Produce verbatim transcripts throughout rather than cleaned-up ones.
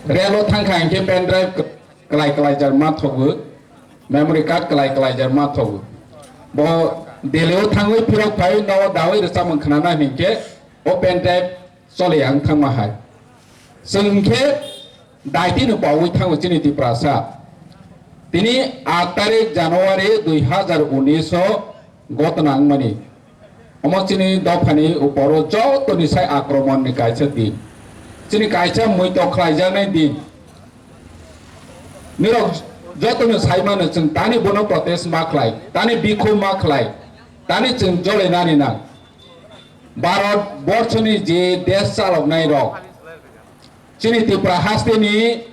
Relo thangkha hinkhe pendrive kwlai kwlai jar ma thogo, memory card kwlai kwlai jar ma thogo. Bo Delhi o thangwi phirok phai nogo dawi rwchapmung khwnana hinkhe o pendrive choli ang thangma hai. Chwng hinkhe daitino pawi thango chini Tiprasa. Tini aat tarik January dui hazar unis o gotna wngmani. Omo chini dophani uporo jotoni sai akromon ni kaisa din. Chini kaisa muito khlaijaknai din. Nirok jotoni sai mano chwng tani bono protest ma khlai, tani bikhu ma khlai, tani chwng jole nani nang. Bharat borso ni je desh chalok nai rok, chini Tripura haste ni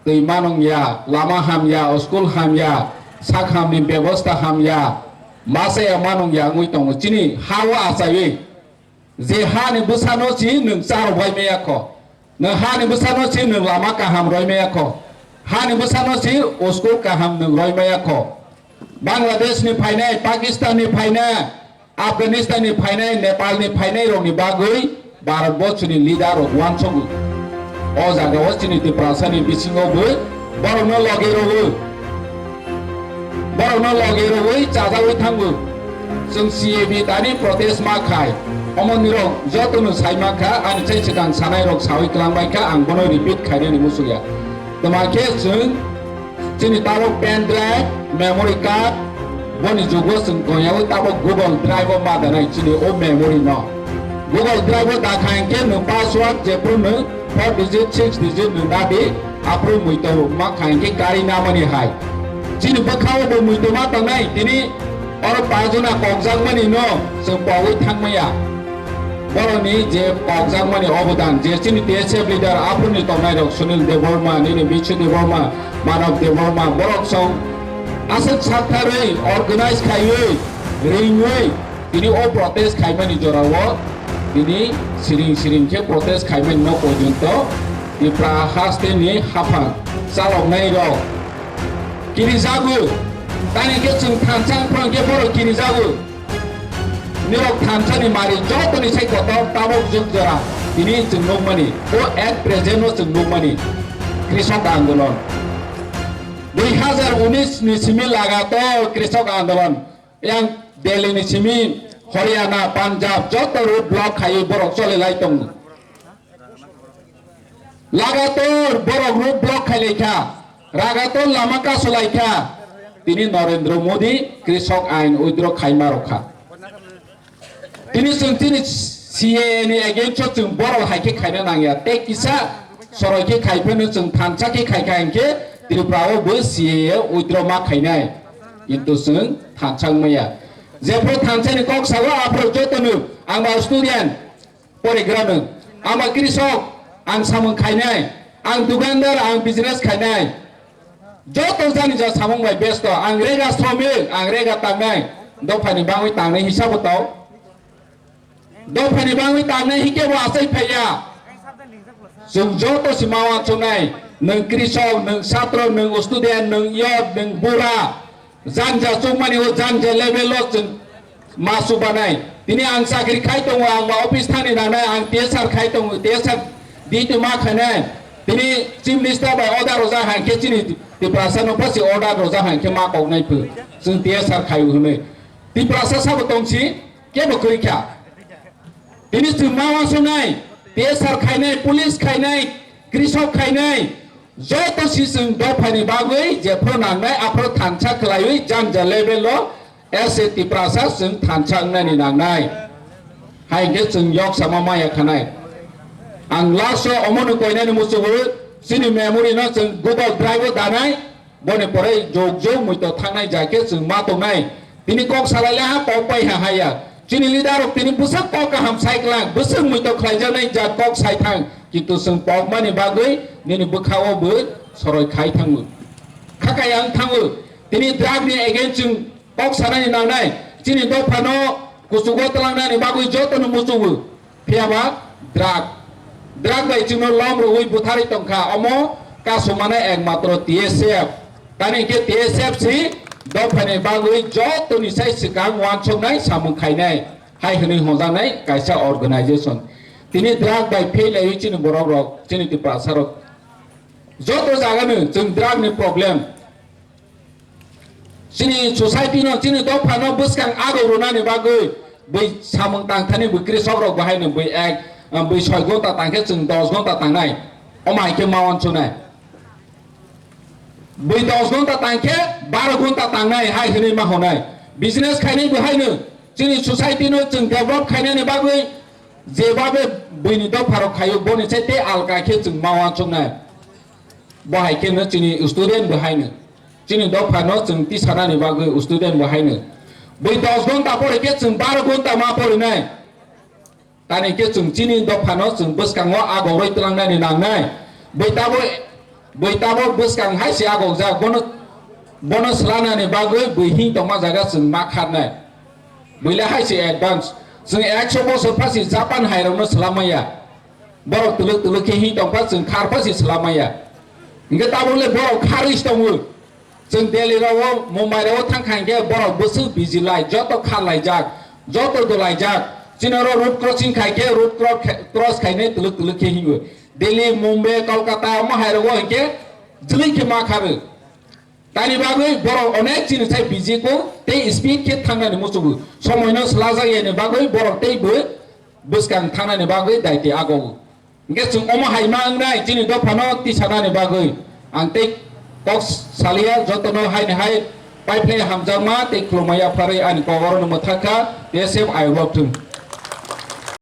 twi manung ya, lama ham ya, school ham ya, sak ham ni bebosta ham ya, masa ya manung ya wngwi tongo. Chini ha o achaiwi je ha ni bwsa no si nwng cha rw bai maya kho, nwng ha ni bwsa no si nwng lama kaham roi maya kho, ha ni bwsa no si school kaham nwng roi maya kho. Bangladesh ni phainai, Pakistan ni phainai, Afghanistan ni phainai, Nepal ni phainai rok ni bagwi Bharat borso ni leader rok uansugo. O jaga o chini Tiprasa ni bisingo bo borok no loge rwo. Borok no loge rwo chajawi thango. Chwng C A B tani protest ma khai. Omo nirok joto no sai ma kha, ani chai swkang sanai rok sawi klang bai kha, ang bono repeat khainani muchung ya. Toma khe chwng chini tabok pen drive, memory card, boni jugo chwng tongyao tabok Google Drive o ma danai chini o memory no. Google Drive o da kha hinkhe nwng password jephru nwng four digit, six digit nwng da di, aphru muito ma kha hinkhe kari namani hai. Chini bwkha o bo muito ma tongnai, tini oro pajuna kokjakmani no chwng pogwi thangmaya. Borokni je kokjakmani obodan, je chini T S F leader aphuruni tongnairok Sunil Debbarma, nini Bichu Debbarma, Manav Debbarma, borok song aswk saktharwi, organize khaiwi, ringwi, tini o protest khaimani jorao tini siring siring khe protest khaimani no porjonto Tipra hasteni haphang chaloknairok kirijago. Tani khe chwng thansa wngphang khe borok kirijago. Nirok thansa ni mari jotoni sai kotor tabok jwk jora tini chwng nukmani, o at present o chwng nukmani Krishok Andolon. Dui hazar unis ni simi lagator Krishok Andolon, yang Delhi ni simi Haryana, Punjab joto road block khaiwi borok choli lai tongo. Lagator borok road block khailai kha, lagator lama kasolai kha. Tini Narendra Modi Krishok ain withdraw khaima rok kha. Tini chwng tini C A A ni against o chwng borok hai khe khaina nangya. Tei kisa soroi khe khai phano chwng thansa khe khai kha hinkhe Tripura o bo C A A withdraw ma khainai. Kintu chwng thansa wngmaya. Jephru thansa ni kok sago aphru jotono ang ba student. Porigrano, ang ba krisok, ang samung khainai, ang dukandar, ang business khainai. Joto jani ja samung bai besto, ang rega sromik, ang rega tangnai, dophani bangwi tangnai hisabo tau. Dophani bangwi tangnai hikhe bo achai phaiya. Chwng joto si ma uansuknai, nwng krisok, nwng satro, nwng student, nwng youth, nwng bura. Janja chukmani o janja level o chwng ma chubanai. Tini ang chakri khai tongo, ang ba office thani nangnai, ang T S R khai tongo, T S R duty ma khainai. Tini Chief Minister bai order rojak hai khe chini Tiprasa no pasi order rojak hai khe ma koknai phu. Chwng T S R khai hwnwi. Tiprasa sabo tongsi kebo kwrwi kha. Tini chwng ma uansuknai, T S R khainai, police khainai, krisok khainai, joto si chwng dophani bagwi jephru nangnai, aphru thansa khlaiwi janja level o S A Tiprasa chwng thansa wngnani nangnai. Hai khe chwng yok sama maya khanai. Ang last o omono koinani muchungo chini memory no chwng Google Drive o danai. Boni pore jog jog muito thangnai jai khe chwng ma tongnai. Tini kok salai le ha kok pai ha haya. Chini leader rok tini bwswk kok kaham sai klang, bwswk muito khlaijaknai jat kok sai thang. Kintu chwng pokmani bagwi nini bwkha o bo soroi khai thango. Khakai ang thango. Tini drug ni against chwng kok sanani nangnai. Chini dophano kuchugo twlangnani bagwi jotono muchungo. Phiya ba drug, drug bai chwngno lom rwui butharwi tongkha, omo kasumani ekmatro T S F. Tani khe T S F si dophani bagwi jotoni sai swkang uansuknai samung khainai hai hwnwi hwnjaknai kaisa organization. Tini drug bai fail laiwi chini borok rok, chini Tiprasa rok Joto jaga no chwng drug ni problem. Chini society no, chini dopha no bwskang ago rwnani bagwi bwi samung tangthani bwi krisok rok bo haino bwi ek, bwi soi gonta tangkhe chwng dos gonta tangnai. Omo hai khe ma wansuknai. Bwi dos gonta tangkhe baro gonta tangnai hai hwnwi ma honai. Business khainai bo haino chini society no chwng develop khainani bagwi jeba be bwini dopha rok khaio boni sai tei alka khe chwng ma wansuknai. Bo hai khe no chini student bo haino. Chini dopha no chwng tisanani bagwi student bo haino. Bwi dos gonta pore khe chwng baro gonta ma porinai. Tani khe chwng chini dopha no chwng bwskango agoroi twlangnani nangnai. Bwi tabo, bwi tabo bwskang hai se agokjak. Bono, bono swlanani bagwi bwi hing tongma jaga chwng ma kharnai. Bwile hai se advance. Chwng ekso bosor phasi Japan hai rokno swlamaya. Borok twlwk twlwk khe hing tongkha, chwng kharpha se swlamaya. Hingkhe tabukle borok kharwi se tongo. Chwng Delhi rao, Mumbai rao thang kha hingkhe borok bwswk busy lai, joto kharlaijak, joto dolaijak. Chini oro road crossing khai khe road cro-, cross khainai twlwk twlwk khe hingo. Delhi, Mumbai, Kolkata omo hai rogo hingkhe jwlwi khe ma kharwi. Tani bagwi borok onek chini sai busy ko tei speed khe thangnani muchungo. Somoino swlajak yani bagwi borok tei bo bwskang thangnani bagwi daiti ago. Hingkhe chwng omo hai ma wngnai chini dophano tisanani bagwi. Ang tei kok saliya jotono haini hai paiphlai hamjakma tei khulumma yapharwi ani kok orono mwthakha. T S F I love thung.